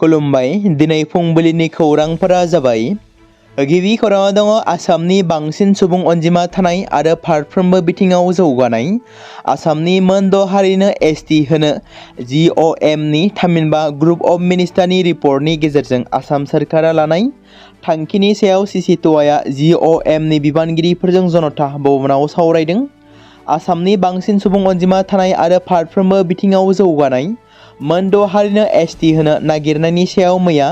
खुलुमबाय दिनै फुंबिलिनि खौरांफोरा जाबाय गिबि खौराङाव दङ आसामनि बांसिन सुबुं अनजिमा थानाय आरो फारफ्रोमबो बिथिङाव जौगानाय आसामनि मोनद' हारिनो एसटि होनो GOM नि थामहिनबा ग्रुप अफ मिनिस्टारनि रिपर्टनि गेजेरजों आसाम सोरखारा लानाय थांखिनि सायाव सिसिट'आया GOM नि बिबानगिरिफोरजों जनता भवनाव सावरायदों। आसामनि बांसिन सुबुं अनजिमा थानाय आरो फारफ्रोमबो बिथिङाव जौगानाय मोनद' हारिनो एसटि होनो नागिरनायनि सायाव मैया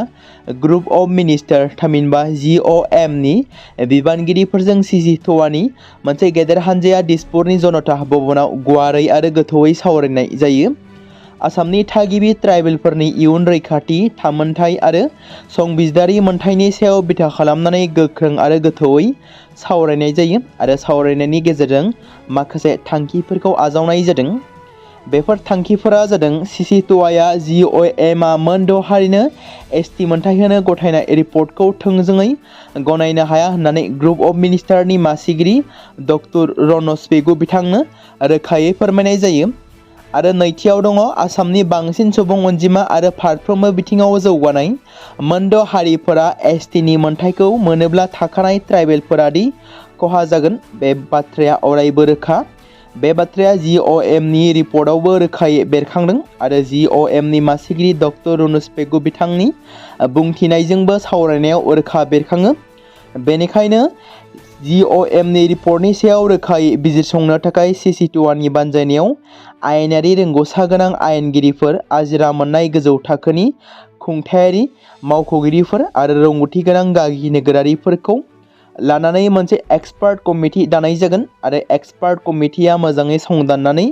ग्रुप अफ मिनिस्टार थामहिनबा GOM नि बिबानगिरिफोरजों सिसिट'आनि मोनसे गेदेर हानजाया दिसपुरनि जनता भवनाव गुवारै आरो गोथौयै सावरायनाय जायो। आसामनि थागिबि ट्राइबेलफोरनि इयुन रैखाथि थामोनथाय आरो संबिजिरारि मोनथायनि सायाव बिथा खालामनानै गोख्रों आरो गोथौयै सावरायनाय जायो आरो सावरायनायनि गेजेरजों माखासे थांखिफोरखौ आजावनाय जादों। बेफोर थांखिफोरा जादों सिसिट'आया GOM आ मोनद' हारिनो एसटि मोनथाय होनो गथायनाय रिपर्टखौ थोंजोङै गनायनो हाया होननानै ग्रुप अफ मिनिस्टारनि मासिगिरि डक्टर रनज पेगु बिथांनो रोखायै फोरमायनाय जायो। आरो नैथियाव दङ आसामनि बांसिन सुबुं अनजिमा आरो फारफ्रोमबो बिथिङाव जौगानाय मोनद' हारिफोरा एसटिनि मोनथायखौ मोनोब्ला थाखानाय ट्राइबेलफोरा दि खहा जागोन बे बाथ्राया अरायबो रोखा। बे बाथ्राया GOM नि रिपर्टआवबो रोखायै बेरखांदों आरो GOM नि मासिगिरि डक्टर रनज पेगु बिथांनि बुंथिनायजोंबो सावरायनायाव रोखा बेरखाङो। बेनिखायनो GOM नि रिपर्टनि सायाव रोखायै बिजिरसंनो थाखाय सिसिट'आनि बानजायनायाव आयेनारि रोंग'सा गोनां आयेनगिरिफोर आजिरा मोननाय गोजौ थाखोनि खुंथायारि मावख'गिरिफोर आरो रोंग'थि गोनां गागि नोगोरारिफोरखौ लानानै मोनसे एक्सपार्ट कमिटि दानाय जागोन आरो एक्सपार्ट कमिटिया मोजाङै संदाननानै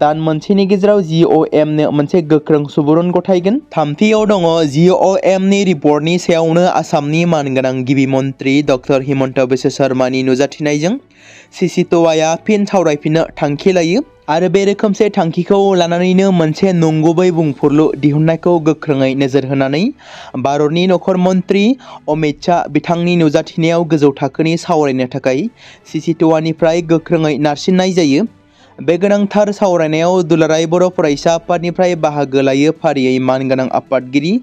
दान मोनसेनि गेजेराव GOM नो मोनसे गोख्रों सुबुरुन गथायगोन। थामथियाव दङ GOM नि रिपर्टनि सायावनो आसामनि मानगोनां गिबि मन्थ्रि डक्टर हिमन्त बिश्व शर्मानि नुजाथिनायजों सिसिट'आया फिन सावरायफिननो थांखि लायो आरो बे रोखोमसे थांखिखौ लानानैनो मोनसे नंगुबै बुंफुरलु दिहुननायखौ गोख्रोङै नोजोर होनानै भारतनि नखर मन्थ्रि अमित शाह बिथांनि नुजाथिनायाव गोजौ थाखोनि सावरायनो थाखाय सिसिट'आनिफ्राय गोख्रोङै नारसिननाय जायो। बे गोनांथार सावरायनायाव दुलाराय बर' फरायसा आफादनिफ्राय बाहागो लायो फारियै मानगोनां आफादगिरि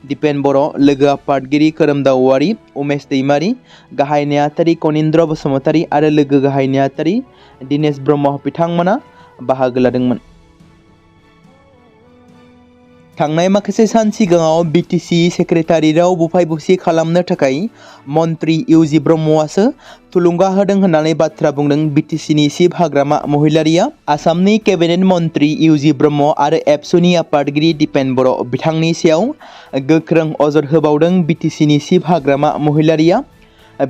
दिपेन बर', लोगो आफादगिरि खोरोमदाव औवारि, उमेश दैमारि, गाहाय नेहाथारि कनिन्द्र बसुमतारी आरो लोगो गाहाय नेहाथारि दिनेश ब्रह्म बिथांमोना बाहागो लादोंमोन। थांनाय माखासे सान सिगाङाव BTC सेक्रेटारियेटआव बुफाय बुसि खालामनो थाखाय मन्थ्रि UG ब्रह्मआसो थुलुंगा होदों होननानै बाथ्रा बुंदों BTCनि चिफ हाग्रामा महिलारिया। आसामनि केबिनेट मन्थ्रि UG ब्रह्म आरो एबसुनि आफादगिरि दिपेन बर' बिथांनि सायाव गोख्रों अजद होबावदों BTCनि चिफ हाग्रामा महिलारिया।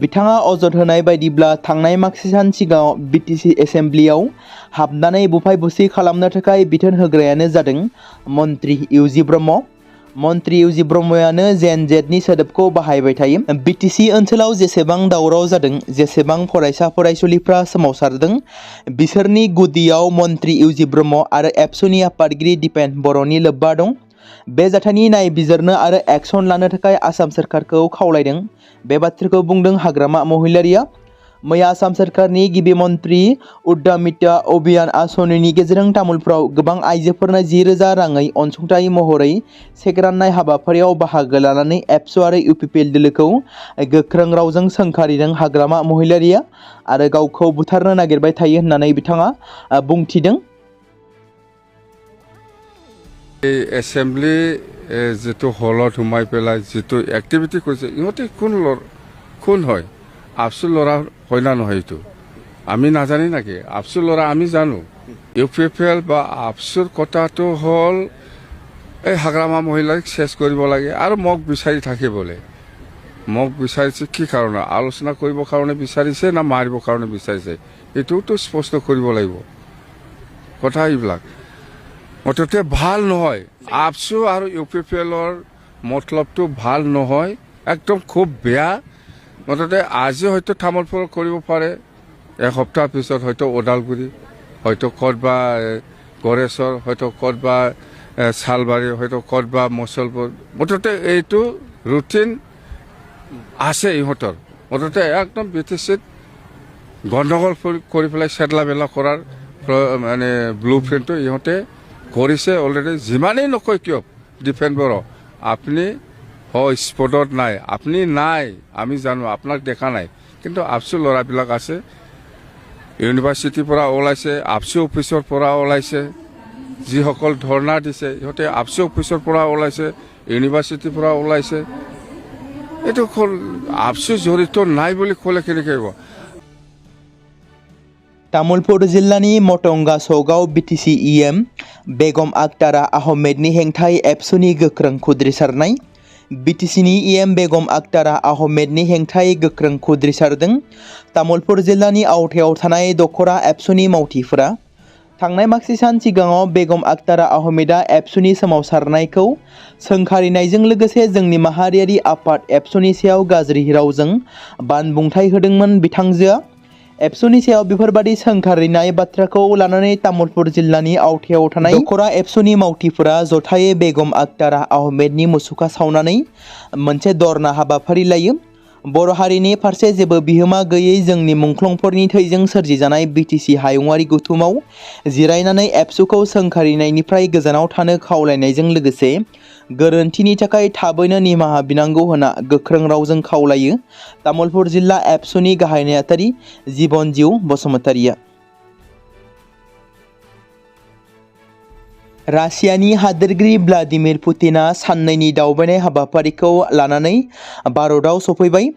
बिथाङा अजद होनाय बायदिब्ला थांनाय माखासे सान सिगाङाव BTC एसेम्ब्लियाव हाबनानै बुफाय बुसि खालामनो थाखाय बिथोन होग्रायानो जादों मन्थ्रि UG ब्रह्म। मन्थ्रि UG ब्रह्मयानो जेन-जेटनि सोदोबखौ बाहायबाय थायो। BTC ओनसोलाव जेसेबां दावराव जादों, जेसेबां फरायसा फरायसुलिफ्रा सोमावसारदों, बिसोरनि गुदियाव मन्थ्रि UG ब्रह्म आरो एबसुनि आफादगिरि दिपेन बर'नि लोब्बा दं। बे जाथायनि नायबिजिरनो आरो एक्सन लानो थाखाय आसाम सोरखारखौ खावलायदों। बे बाथ्राखौ बुंदों हाग्रामा महिलारिया। मैया आसाम सोरखारनि गिबि मन्थ्रि उद्यमिता अभियान आसनिनि गेजेरजों तामुलपुराव गोबां आइजोफोरनो 10,000 राङै अनसुंथाइ महरै चेक राननाय हाबाफारियाव बाहागो लानानै एबसु आरो UPPL दोलोखौ गोख्रों रावजों सोंखारिदों हाग्रामा महिलारिया आरो गावखौ बुथारनो नागिरबाय थायो होननानै बिथाङा बुंथिदों। एसेम्बली जितु हলত सोमाय पेलाय जितु एक्टिविटी কৰিছে ইহঁতে কোন হয় আফচু ল'ৰা হয় না নহয় এইটো আমি নাজানি নাকি আফচু ল'ৰা আমি জানো UPPL বা আফচুৰ কথাটো হ'ল এই হাগ্ৰামা মহিলাক শেষ কৰিব লাগে আৰু মোক বিচাৰি থাকিবলৈ মোক বিচাৰিছে কি কাৰণে আলোচনা কৰিবৰ কাৰণে বিচাৰিছে না মাৰিবৰ কাৰণে বিচাৰিছে এইটোতো স্পষ্ট কৰিব লাগিব কথা এইবিলাক মুঠতে ভাল নহয় আফচু আৰু UPPLৰ মতলবটো ভাল নহয় একদম খুব বেয়া মুঠতে আজি হয়তো তামুলপুৰ কৰিব পাৰে এক সপ্তাহ পিছত হয়তো ওদালগুৰি হয়তো ক'তবা গড়েশ্বৰ হয়তো ক'তবা শালবাৰী হয়তো ক'তবা মুছলপুৰ মুঠতে এইটো ৰুটিন আছে ইহঁতৰ মুঠতে একদম BTCত গণ্ডগোল কৰি পেলাই চেতলা বেলা কৰাৰ মানে ব্লু প্ৰিণ্টটো ইহঁতে কৰিছে অলৰেডি যিমানেই নকয় কিয় ডিফেন্ড বৰ আপুনি হয় স্পটত নাই, আপুনি নাই, আমি জানো আপোনাক দেখা নাই, কিন্তু আপচু ল'ৰাবিলাক আছে, ইউনিভাৰ্চিটিৰ পৰা ওলাইছে, আপচু অফিচৰ পৰা ওলাইছে, যিসকল ধৰ্ণা দিছে সিহঁতে আপচু অফিচৰ পৰা ওলাইছে, ইউনিভাৰ্চিটিৰ পৰা ওলাইছে। এইটো আপচু জড়িত নাই বুলি ক'লে কেনেকৈ হ'ব? तामुलपुर जिल्लानि मटंगा सगाव बिटिसि इएम बेगम आक्तारा आहमेदनि हेंथायै एबसुनि गोख्रों खुद्रिसारनाय। बिटिसिनि इएम बेगम आक्तारा आहमेदनि हेंथायै गोख्रों खुद्रिसारदों तामुलपुर जिल्लानि आवथायाव थानाय दखरा एबसुनि मावथिफोरा। थांनाय माखासे सान सिगाङाव बेगम आक्तारा आहमेदा एबसुनि सोमावसारनायखौ सोंखारिनायजों लोगोसे जोंनि माहारियारि आफाद एबसुनि सायाव गाज्रि रावजों बानबुंथाय होदोंमोन। बिथांजोआ एबसुनि सायाव बेफोरबादि सोंखारिनाय बाथ्राखौ लानानै तामुलपुर जिल्लानि आवथायाव थानाय दखरा एबसुनि मावथिफोरा जथायै बेगम आक्तारा आहमेदनि मुसुखा सावनानै मोनसे धरना हाबाफारि लायो। बर' हारिनि फारसे जेबो बिहोमा गैयै जोंनि मुंख्लंफोरनि थैजों सोरजिजानाय बिटिसि हायुङारि गौथुमाव जिरायनानै एबसुखौ सोंखारिनायनिफ्राय गोजानाव थानो खावलायनायजों लोगोसे गोरोन्थिनि थाखाय थाबैनो निमाहा बिनांगौ होना गोख्रों रावजों खावलायो तामुलपुर जिल्ला एबसुनि गाहाय नेहाथारि जीवन जिउ बसुमतारिया। रासियानि हादोरगिरि व्लादिमिर पुतिना साननैनि दावबायनाय हाबाफारिखौ लानानै भारतआव सफैबाय।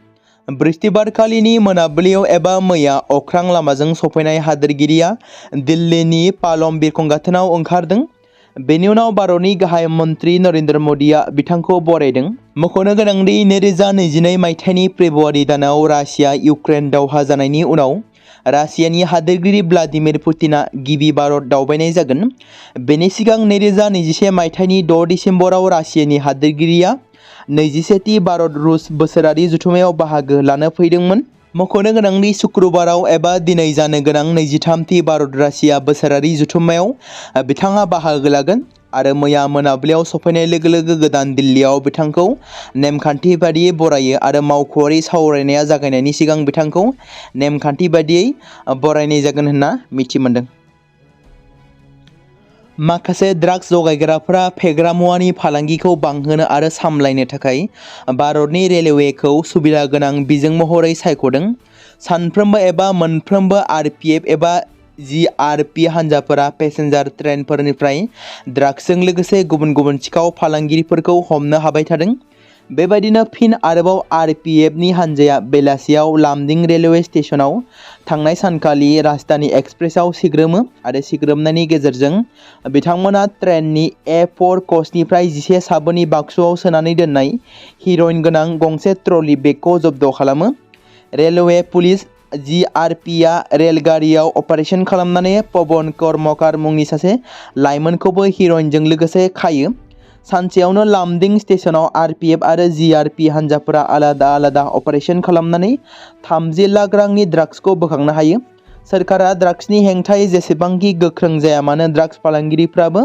बृहस्पतिबारखालिनि मोनाबिलियाव एबा मैया अख्रां लामाजों सफैनाय हादोरगिरिया दिल्लीनि पालम बिरखं गाथोनाव ओंखारदों। बेनि उनाव भारतनि गाहाय मन्त्रि नरेन्द्र मोदीआ बिथांखौ बरायदों। मख'नो गोनांदि 2022 मायथाइनि फेब्रुवारि दानाव रासिया इउक्रेन दावहा जानायनि उनाव रासियानि हादोरगिरि व्लादिमिर पुतिना गिबि भारत दावबायनाय जागोन। बेनि सिगां 2021 मायथाइनि 6 डिसेम्बराव रासियानि हादोरगिरिया 21थि भारत रुस बोसोरारि जथुम्मायाव बाहागो लानो फैदोंमोन। मख'नो गोनांदि शुक्रबाराव एबा दिनै जानो गोनां 23थि भारत रासिया बोसोरारि जथुम्मायाव बिथाङा बाहागो लागोन आरो मैया मोनाबिलियाव सफैनाय लोगो लोगो गोदान दिल्लीयाव बिथांखौ नेमखान्थि बादियै बरायो आरो मावख'आरि सावरायनाया जागायनायनि सिगां बिथांखौ नेमखान्थि बादियै बरायनाय जागोन होनना मिथि मोनदों। माखासे ड्राग्स जगायग्राफोरा फेग्रा मुवानि फालांगिखौ बांहोनो आरो सामलायनो थाखाय भारतनि रेलवेखौ सुबिदा गोनां बिजों महरै सायख'दों। सानफ्रोमबो एबा मोनफ्रोमबो आरपीएफ एबा जीआरपी हान्जाफोरा पेसेन्जार ट्रेनफोरनिफ्राय ड्राग्सजों लोगोसे गुबुन गुबुन सिखाव फालांगिरिफोरखौ हमनो हाबाय थादों। बेबायदिनो फिन आरोबाव आरपीएफनि हान्जाया बेलासियाव लामदिं रेलवे स्टेशनाव थांनाय सानखालि राजधानी एक्सप्रेसआव सिग्रोमो आरो सिग्रोमनायनि गेजेरजों बिथांमोना ट्रेननि A4 कचनिफ्राय 11 साबोननि बाक्सुआव सोनानै दोननाय हिर'इन गोनां गंसे ट्रली बेगखौ जब्द खालामो। रेलवे पुलिस जीआरपीआ रेलगारियाव अपारेशन खालामनानै पवन कर्मकार मुंनि सासे लाइमोनखौबो हिर'इनजों लोगोसे खायो। सानसेयावनो लामदिं स्टेशनाव आरपीएफ आरो जीआरपी हान्जाफोरा आलादा आलादा अपारेशन खालामनानै 30 लाख रांनि ड्राग्सखौ बोखांनो हायो। सोरखारा ड्राग्सनि हेंथायै जेसेबांखि गोख्रों जाया मानो ड्राग्स फालांगिरिफ्राबो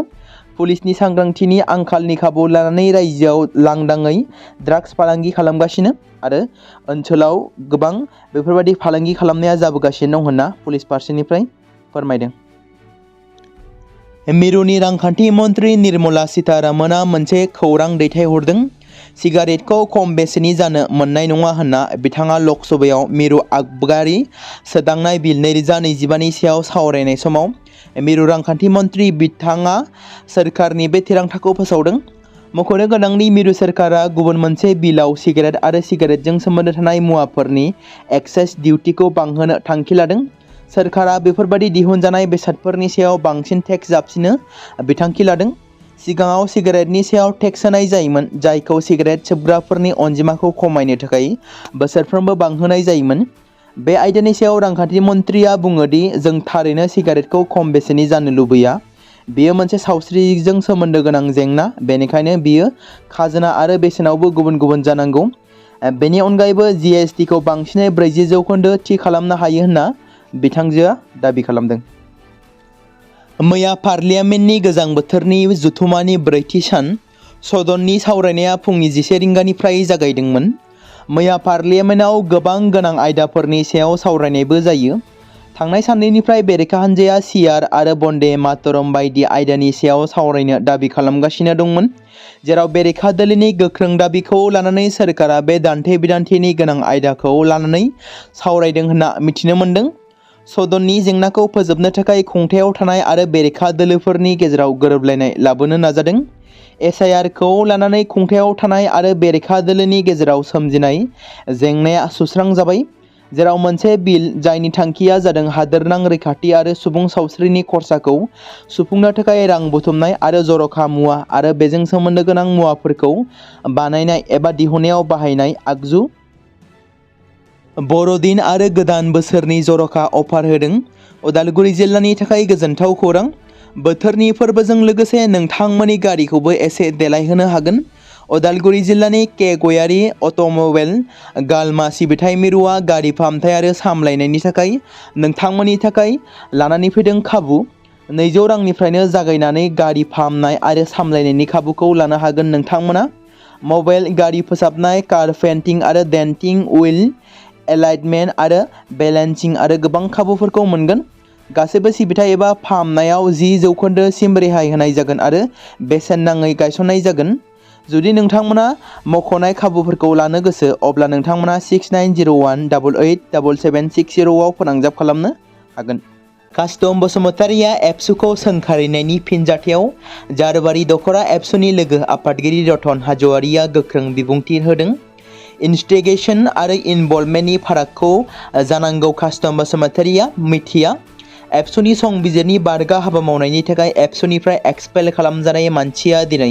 पुलिसनि सांग्रांथिनि आंखालनि खाबु लानानै रायजोआव लांदाङै ड्राग्स फालांगि खालामगासिनो आरो ओनसोलाव गोबां बेफोरबायदि फालांगि खालामनाया जाबोगासिनो दं होनना पुलिस फारसेनिफ्राय फोरमायदों। मिरुनि रांखान्थि मन्त्रि निर्मला सीतारामना मोनसे खौरां दैथायहरदों। सिगारेटखौ खम बेसेननि जानो मोननाय नङा होनना बिथाङा लकसभायाव मिरु आबगारि सोदांनाय बिल 2025 सायाव सावरायनाय समाव मिरु रांखान्थि मन्त्रि बिथाङा सोरखारनि बे थिरांथाखौ फोसावदों। मख'नो गोनांदि मिरु सोरखारा गुबुन मोनसे बिलाव सिगारेट आरो सिगारेटजों सोमोन्दो थानाय मुवाफोरनि एक्साइज डिउटिखौ बांहोनो थांखि लादों। सोरखारा बेफोरबादि दिहुनजानाय बेसादफोरनि सायाव बांसिन टेक्स जाबसिनो बिथांखि लादों। सिगाङाव सिगारेटनि सायाव टेक्स होनाय जायोमोन, जायखौ सिगारेट सोबग्राफोरनि अनजिमाखौ खमायनो थाखाय बोसोरफ्रोमबो बांहोनाय जायोमोन। बे आयदानि सायाव रांखान्थि मन्थ्रिया बुङो दि जों थारैनो सिगारेटखौ खम बेसेननि जानो लुबैया। बेयो मोनसे सावस्रिजों सोमोन्दो गोनां जेंना, बेनिखायनो बेयो खाजोना आरो बेसेनावबो गुबुन गुबुन जानांगौ। बेनि अनगायैबो जीएसटीखौ बांसिनै 40% थि खालामनो हायो होनना बिथांजोआ दाबि खालामदों। मैया पार्लियामेन्टनि गोजां बोथोरनि जथुम्मानि 4थि सान सदननि सावरायनाया फुंनि 11 रिंगानिफ्राय जागायदोंमोन। मैया पार्लियामेन्टआव गोबां गोनां आयदाफोरनि सायाव सावरायनायबो जायो। थांनाय साननैनिफ्राय बेरेखा हान्जाया सियार आरो बन्दे मातरम बायदि आयदानि सायाव सावरायनो दाबि खालामगासिनो दंमोन, जेराव बेरेखा दोलोनि गोख्रों दाबिखौ लानानै सोरखारा बे दान्थे-बिदान्थेनि गोनां आयदाखौ लानानै सावरायदों होनना मिथिनो मोन्दों। सदननि जेंनाखौ फोजोबनो थाखाय खुंथायाव थानाय आरो बेरेखा दोलोफोरनि गेजेराव गोरोबलायनाय लाबोनो नाजादों। एसआइआरखौ लानानै खुंथायाव थानाय आरो बेरेखा दोलोनि गेजेराव सोमजिनाय जेंनाया सुस्रांजाबाय, जेराव मोनसे बिल जायनि थांखिया जादों हादोरनां रैखाथि आरो सुबुं सावस्रिनि खरसाखौ सुफुंनो थाखाय रां बुथुमनाय आरो जर'खा मुवा आरो बेजों सोमोन्दो गोनां मुवाफोरखौ बानायनाय एबा दिहुननायाव बाहायनाय आगजु। बर'दिन आरो गोदान बोसोरनि जर'खा अफार होदों। उदालगुरि जिल्लानि थाखाय गोजोनथाव खौरां। बोथोरनि फोरबोजों लोगोसे नोंथांमोननि गारिखौबो एसे देलायहोनो हागोन। उदालगुरि जिल्लानि के गयारि अट'मबाइल गालमा सिबिथाय मिरुआ गारि फाहामथाय आरो सामलायनायनि थाखाय नोंथांमोननि थाखाय लानानै फैदों खाबु। 200 रांनिफ्रायनो जागायनानै गारि फाहामनाय आरो सामलायनायनि खाबुखौ लानो हागोन नोंथांमोना। मबाइल, गारि फोसाबनाय, कार पेन्टिं आरो डेन्टिं, उइल एलाइनमेन्ट आरो बेलेन्सिं आरो गोबां खाबुफोरखौ मोनगोन। गासैबो सिबिथाय एबा फाहामनायाव 10% रेहाय होनाय जागोन आरो बेसेन नाङै गायसननाय जागोन। जुदि नोंथांमोना मख'नाय खाबुफोरखौ लानो गोसो, अब्ला नोंथांमोना 6901 आव फोनांजाब खालामनो हागोन। कास्टम बसुमतारिया एबसुखौ सोंखारिनायनि फिनजाथायाव जारबारि दख'रा एबसुनि लोगो आफादगिरि रतन हाज'वारिया गोख्रों बिबुंथि होदों। इनस्टिगेसन आरो इनभल्भमेन्टनि फारागखौ जानांगौ कास्टम बसुमतारिया मिथिया। एबसुनि संबिजिरनि बारगा हाबा मावनायनि थाखाय एबसुनिफ्राय एक्सपेल खालामजानाय मानसिया दिनै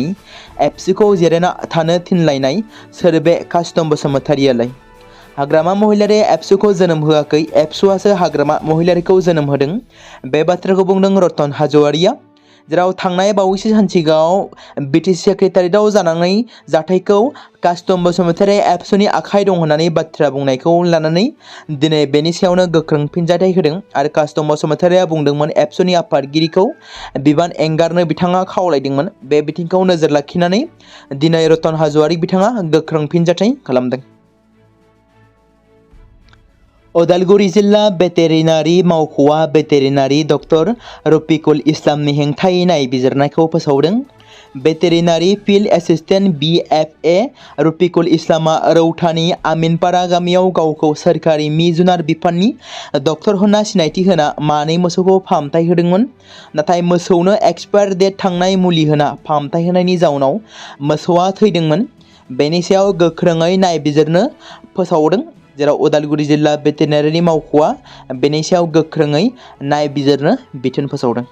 एबसुखौ जिरायना थानो थिनलायनाय सोर बे कास्टम बसुमतारियालाय? हाग्रामा महिलारिया एबसुखौ जोनोम होआखै, एबसुआसो हाग्रामा महिलारिखौ जोनोम होदों। बे बाथ्राखौ बुंदों रतन हाज'वारिया, जेराव थांनाय बावैसो सान सिगाङाव बिटिसि सेक्रेटारियेटआव जानाय जाथायखौ कास्टम बसुमतारिया एबसुनि आखाइ दं होननानै बाथ्रा बुंनायखौ लानानै दिनै बेनि सायावनो गोख्रों फिनजाथाय होदों आरो कास्टम बसुमतारिया बुंदोंमोन एबसुनि आफादगिरिखौ बिबान एंगारनो बिथाङा खावलायदोंमोन। बे बिथिंखौ नोजोर लाखिनानै दिनै रतन हाज'वारि बिथाङा गोख्रों फिनजाथाय खालामदों। उदालगुरि जिल्ला भेटेरिनारि मावख'आ भेटेरिनारि डक्टर रफिकुल इस्लामनि हेंथायै नायबिजिरनायखौ फोसावदों। Veterinary field assistant (BFA) Rafiqul इस्लामआ रौतानि आमिनपारा गामियाव गावखौ सोरखारि मि-जुनार बिफाननि डक्टर होनना सिनायथि होना मानै मोसौखौ फाहामथाय होदोंमोन। नाथाय मोसौनो एक्सपायार डेट थांनाय मुलि होना फाहामथाय होनायनि जाउनाव मोसौआ थैदोंमोन। बेनि सायाव गोख्रोङै नायबिजिरनो फोसावदों, जेराव उदालगुरि जिल्ला भेटेरिनारि मावख'आ बेनि सायाव गोख्रोङै नायबिजिरनो बिथोन फोसावदों।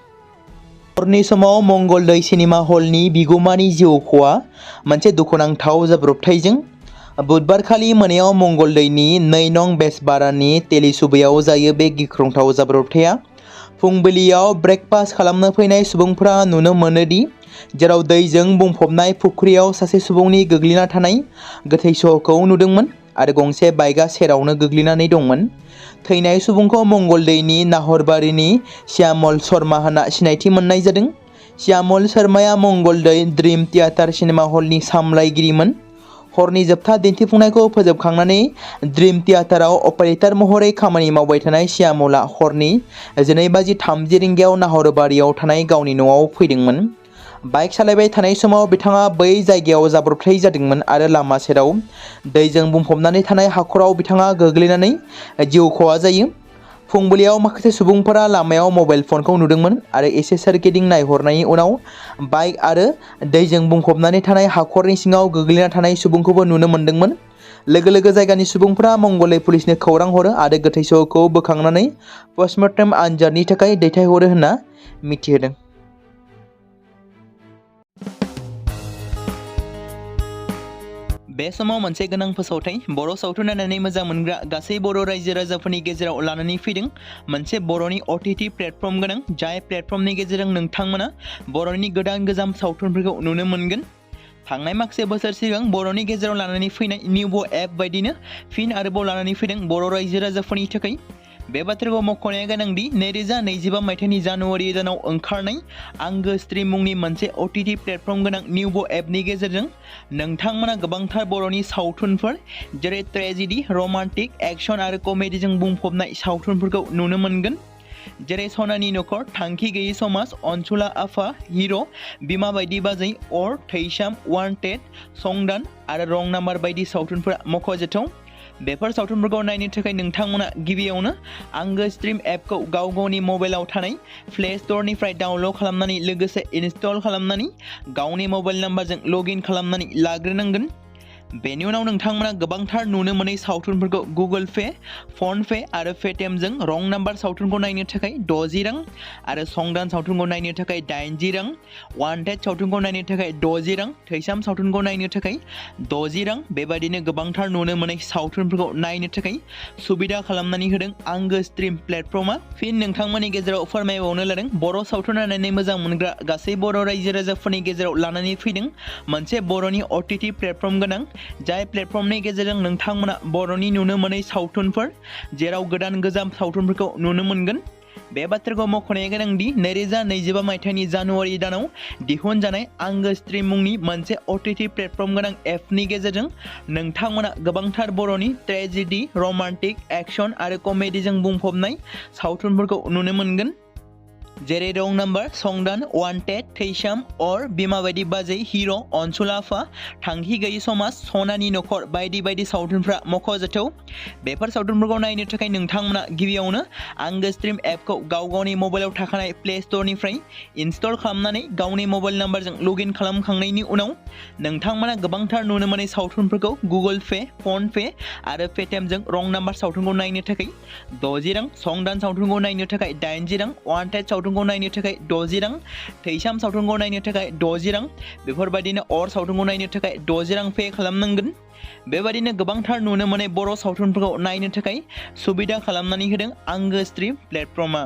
हरनि समाव मंगलदै सिनेमा हलनि बिगुमानि जिउ खहा मोनसे दुखुनांथाव जाब्रबथायजों। बुधबारखालि मोनायाव मंगलदैनि 2 नं बेसबारानि तेलिसुबायाव जायो बे गिख्रंथाव जाब्रबथाया। फुंबिलियाव ब्रेकफास्ट खालामनो फैनाय सुबुंफोरा नुनो मोनोदि जेराव दैजों बुंफबनाय फुख्रियाव सासे सुबुंनि गोग्लैना थानाय गोथै सह'खौ नुदोंमोन आरो गंसे बाइकआ सेरावनो गोग्लैनानै दंमोन। थैनाय सुबुंखौ मंगलदैनि नाहरबारिनि श्यामल शर्मा होनना सिनायथि मोननाय जादों। श्यामल शर्माया मंगलदै ड्रिम थियेटार सिनेमा हलनि सामलायगिरिमोन। हरनि जोबथा दिन्थिफुंनायखौ फोजोबखांनानै ड्रिम थियेटाराव अपारेटर महरै खामानि मावबाय थानाय श्यामलआ हरनि 12:30 रिंगायाव नाहरबारियाव थानाय गावनि न'आव फैदोंमोन। बाइक सालायबाय थानाय समाव बिथाङा बै जायगायाव जाब्रबथाय जादोंमोन आरो लामा सेराव दैजों बुंफबनानै थानाय हाखराव बिथाङा गोग्लैनानै जिउ खहा जायो। फुंबिलियाव माखासे सुबुंफोरा लामायाव मबाइल फनखौ नुदोंमोन आरो एसे सोरगिदिं नायहरनायनि उनाव बाइक आरो दैजों बुंफबनानै थानाय हाखरनि सिङाव गोग्लैना थानाय सुबुंखौबो नुनो मोनदोंमोन। लोगो लोगो जायगानि सुबुंफोरा मंगलदै पुलिसनो खौरां हरो आरो गोथै सह'खौ बोखांनानै पस्टमर्टेम आनजादनि थाखाय दैथायहरो होनना मिथिहोदों। बे समाव मोनसे गोनां फोसावथाय बर' सावथुन नायनानै मोजां मोनग्रा गासै बर' रायजो राजाफोरनि गेजेराव लानानै फैदों मोनसे बर'नि OTT प्लेटफर्म गोनां, जाय प्लेटफर्मनि गेजेरजों नोंथांमोना बर'नि गोदान गोजाम सावथुनफोरखौ नुनो मोनगोन। थांनाय माखासे बोसोर सिगां बर'नि गेजेराव लानानै फैनाय निउब एप बायदिनो फिन आरोबाव लानानै फैदों बर' रायजो राजाफोरनि थाखाय। बे बाथ्राखौ मख'नाया गोनांदि 2025 मायथाइनि जानुवारि दानाव ओंखारनाय आंगो स्ट्रीम मुंनि मोनसे OTT प्लेटफर्म गोनां निउबो एपनि गेजेरजों नोंथांमोना गोबांथार बर'नि सावथुनफोर जेरै ट्रेजेडी, रमान्टिक, एक्शन आरो कमेडीजों बुंफबनाय सावथुनफोरखौ नुनो मोनगोन। जेरै सनानि नखर, थांखि गैयै समाज, अनसुला आफा, हिर', बिमा बायदि बाजै, अर, थैसाम, वान्टेड, संदान आरो रं नाम्बार बायदि सावथुनफोरा मख'जाथाव। बेफोर सावथुनफोरखौ नायनो थाखाय नोंथांमोना गिबियावनो आंगो स्ट्रीम एपखौ गावनि मबाइलाव थानाय प्ले स्ट'रनिफ्राय डाउनल'ड खालामनानै लोगोसे इनस्टल खालामनानै गावनि मबाइल नाम्बारजों लगइन खालामनानै लाग्रोनांगोन। बेनि उनाव नोंथांमोना गोबांथार नुनो मोनै सावथुनफोरखौ गुगोल पे, फन पे आरो पेटिएमजों रं नाम्बार सावथुनखौ नायनो थाखाय 60 रां आरो संदान सावथुनखौ नायनो थाखाय 80 रां, वान्टेड सावथुनखौ नायनो थाखाय 60 रां, थैसाम सावथुनखौ नायनो थाखाय 60 रां बेबादिनो गोबांथार नुनो मोनै सावथुनफोरखौ नायनो थाखाय सुबिदा खालामनानै होदों आंगो स्ट्रीम प्लेटफर्मा। फिन नोंथांमोननि गेजेराव फोरमायबावनो लादों बर' सावथुन नायनानै मोजां मोनग्रा गासै बर' रायजो राजाफोरनि गेजेराव लानानै फैदों मोनसे बर'नि OTT प्लेटफर्म गोनां जाय प्लेटफर्मनि गेजेरजों नोंथांमोना बर'नि नुनो मोनै सावथुनफोर जेराव गोदान गोजाम सावथुनफोरखौ नुनो मोनगोन। बे बाथ्राखौ मख'नाया गोनांदि 2025 मायथाइनि जानुवारि दानाव दिहुनजानाय आंगो स्ट्रीम मुंनि मोनसे OTT प्लेटफर्म गोनां एपनि गेजेरजों नोंथांमोना गोबांथार बर'नि ट्रेजेडी, रमान्टिक, एक्शन आरो कमेडीजों बुंफबनाय सावथुनफोरखौ नुनो मोनगोन। जेरै रं नाम्बार, संदान, वान्टेड, थैसाम, अर, बिमा बायदि बाजै, हिर', अनसुला आफा, थांखि गैयै समाज, सनानि नखर बायदि बायदि सावथुनफ्रा मख'जाथाव। बेफोर सावथुनफोरखौ नायनो थाखाय नोंथांमोना गिबियावनो आंगो स्ट्रीम एपखौ गावनि मबाइलाव थाखानाय प्ले स्ट'रनिफ्राय इनस्टल खालामनानै गावनि मबाइल नाम्बारजों लगइन खालामखांनायनि उनाव नोंथांमोना गोबांथार नुनो मोनै सावथुनफोरखौ गुगोल पे, फन पे आरो पेटिएमजों रं नाम्बार सावथुनखौ नायनो थाखाय 60 रां, संदान सावथुनखौ नायनो थाखाय 80 रां, वान्टेड सावथुनखौ नायनो थाखाय 60 रां, थैसाम सावथुनखौ नायनो थाखाय 60 रां बेफोरबायदिनो अर सावथुनखौ नायनो थाखाय 60 रां पे खालामनांगोन। बेबायदिनो गोबांथार नुनो मोनै बर' सावथुनफोरखौ नायनो थाखाय सुबिदा खालामनानै होदों आंगो स्ट्रीम प्लेटफर्मा।